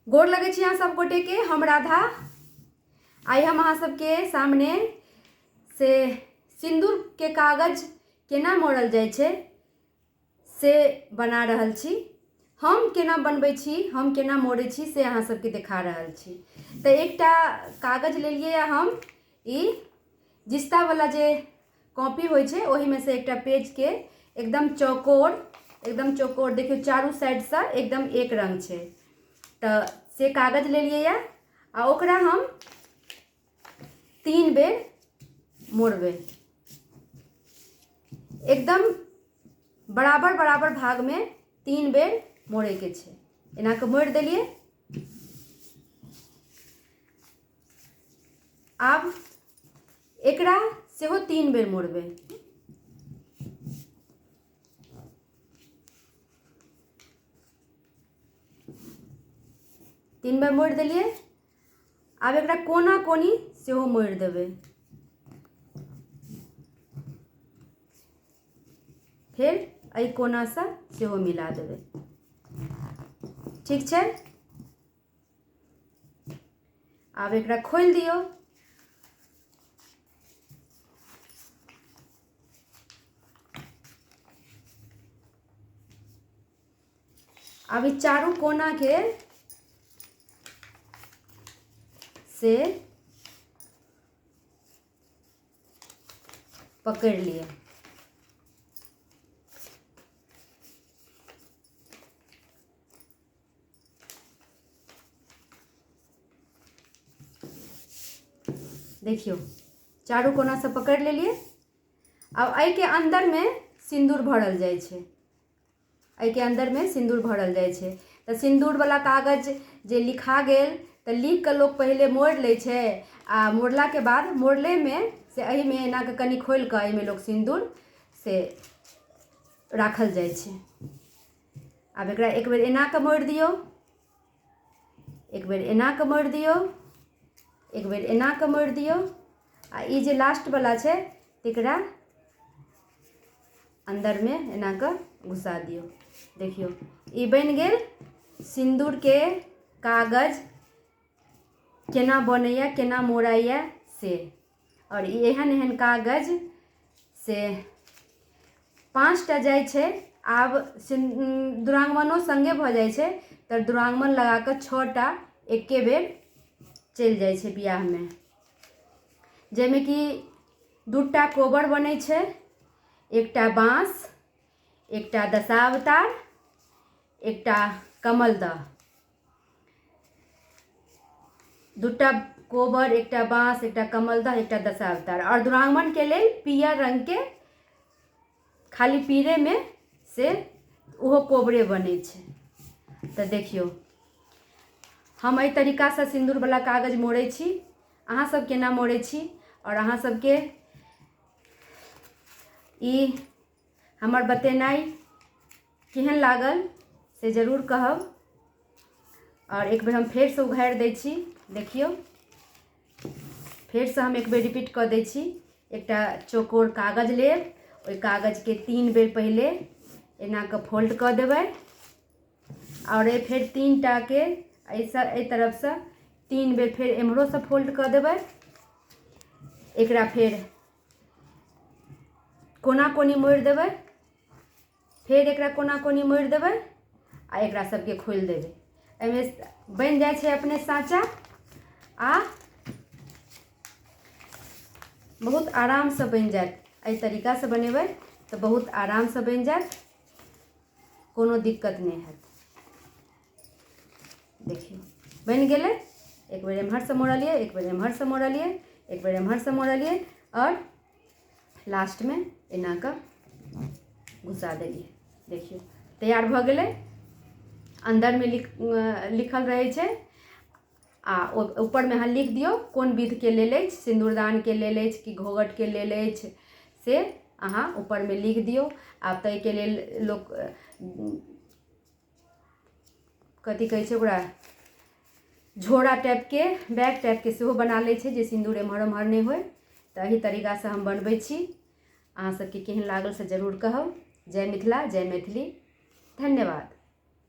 गोर लगै छी अहाँ सब गोटे के। हम राधा, आइ हम अहाँ सबके सामने से सिन्दूर के कागज केना मोड़ल जाइ छै से बना रहल छी। हम केना बनबै छी, हम केना मोड़ै छी से अहाँ सबके देखा रहल छी। तऽ एकटा कागज लेलियै हम, ई जिस्तावला जे कॉपी होइ छै ओहिमे से एकटा पेजके एकदम चौकोर, एकदम चौकोर देखियौ, चारू साइडसँ एकदम एक रंग छै, तऽ से कागज लेलियै यऽ आ ओकरा हम 3 बेर मोड़बै, एकदम बराबर बराबर भागमे 3 बेर मोड़ैके छै। एना कऽ मोड़ि देलियै। आब एकरा सेहो 3 बेर मोड़बै। 3 बेर मोड़ि देलियै। आब एकरा कोना कोनी सेहो मोड़ि देबै। फेर एहि कोनासँ सेहो मिला देबै। ठीक छै, आब एकरा खोलि दियौ। आब ई चारू कोना के से पकड़ि लिअ। देखियौ, चारू कोनासँ पकड़ि लेलियै। आब एहिके अन्दरमे सिन्दूर भरल जाइ छै। एहिके अन्दरमे सिन्दूर भरल जाइ छै। तऽ सिन्दूरवला कागज जे लिखा गेल तऽ लिख कऽ लोक पहिले मोड़ि लै छै, आ मोड़लाके बाद मोड़लेमे से एहिमे एना कऽ कनि खोलि कऽ एहिमे लोक सिन्दूर से राखल जाइ छै। आब एकरा एक बेर एना कऽ मोड़ि दियौ, एक बेर एना कऽ मोड़ि दियौ, एक बेर एना कऽ मोड़ि दियौ, आ ई जे लास्टवला छै तकरा अन्दरमे एना कऽ घुसा दियौ। देखियौ, ई बनि गेल सिन्दूरके कागज केना बनैए, केना मोड़ाइए से। आओर ई एहन एहन कागज से 5टा जाइ छै। आब दुरागमनो सङ्गे भऽ जाइ छै तऽ दुरागमन लगा कऽ 6टा एके बेर चलि जाइ छै बियाहमे, जाहिमे कि 2टा कोबर बनै छै, एकटा बाँस, एकटा दशावतार, एकटा कमलदह। 2टा कोबर, एकटा बाँस, एकटा कमलदह, एकटा दशावतार। आओर दुरागमनके लेल पियर रङ्गके खाली पीरेमे से ओहो कोबरे बनै छै। तऽ देखियौ, हम एहि तरीकासँ सिन्दूरवला कागज मोड़ै छी। अहाँ सब केना मोड़ै छी आओर अहाँ सबके ई हमर बतेनाइ केहन लागल से जरूर कहब। आओर एक बेर हम फेरसँ उघारि दै छी। देखियौ, फेरसँ हम एक बेर रिपीट कऽ दै छी। एकटा चौकोर कागज लेब, ओहि कागजके 3 बेर पहिले एना कऽ फोल्ड कऽ देबै, आओर फेर 3टाके एहिसँ एहि तरफसँ 3 बेर फेर एम्हरोसँ फोल्ड कऽ देबै। एकरा फेर कोना कोनी मोड़ि देबै, फेर एकरा कोना कोनी मोड़ि देबै आ एकरा सबके खोलि देबै। एहिमे बनि जाइ छै अपने साँचा आ बहुत आरामसँ बनि जायत। एहि तरीकासँ बनेबै तऽ बहुत आरामसँ बनि जायत, कोनो दिक्कत नहि हैत। देखियौ, बनि गेलै। एक बेर एम्हरसँ मोड़लियै, एक बेर एम्हरसँ मोड़लियै, एक बेर एम्हरसँ मोड़लियै, आओर लास्टमे एना कऽ घुसा देलियै। देखियौ, तैयार भऽ गेलै। अन्दरमे लिखल रहै छै आ ऊपरमे अहाँ लिख दियौ कोन विधके लेल अछि, सिन्दूरदानके लेल अछि कि घोघटके लेल अछि, से अहाँ ऊपरमे लिख दियौ। आब तऽ एहिके लेल लोक कथी कहै छै ओकरा, झोरा टाइपके, बैग टाइपके सेहो बना लै छै जे सिन्दूर एम्हर ओम्हर नहि होइ। तऽ एहि तरीकासँ हम बनबै छी। अहाँ सबके केहन लागल से जरूर कहब। जय मिथिला, जय मैथिली, धन्यवाद।